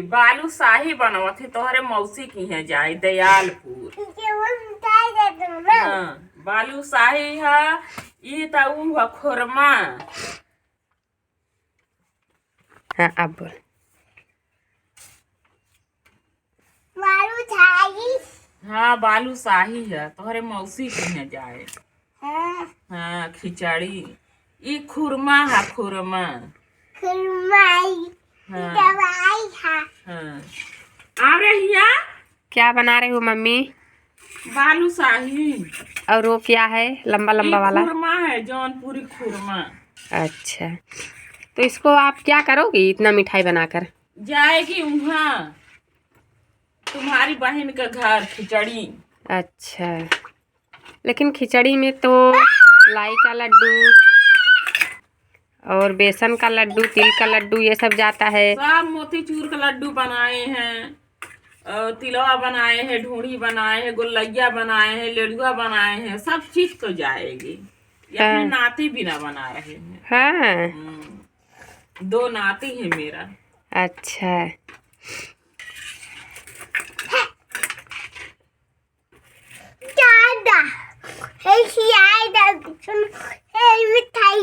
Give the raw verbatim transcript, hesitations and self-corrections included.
बालूशाही बनवत है, तोहरे मौसी किहाँ जाए दयालपुर। हाँ, बालूशाही है, ई त ऊ है खुरमा। हाँ, अब बोल। बालूशाही। हाँ, बालूशाही है, तोहरे मौसी किहाँ जाए। हाँ। हाँ, खिचड़ी। ई खुरमा है, खुरमा। खुरमाई। हाँ। दवाई है। हाँ। आ रही है? क्या बना रही हो मम्मी? बालूशाही। और वो क्या है लंबा लंबा ई वाला? खुरमा है, जौनपुरी खुरमा। अच्छा, तो इसको आप क्या करोगी इतना मिठाई बनाकर? जाएगी वहाँ तुम्हारी बहन के घर खिचड़ी। अच्छा, लेकिन खिचड़ी में तो लाई का लड्डू और बेसन का लड्डू, तिल का लड्डू, ये सब जाता है। सब मोतीचूर का लड्डू बनाए हैं, और तिलवा बनाए हैं, ढोढ़ी बनाए हैं, गोलैया बनाए हैं, लेड़ुआ बनाए हैं, सब चीज तो जाएगी। ये अपने हाँ। नाती बिना बना रहे हैं। हाँ। हम्म, दो नाती है मेरा। अच्छा। दादा, हे खियाए दा, सुन, हे मिठाई।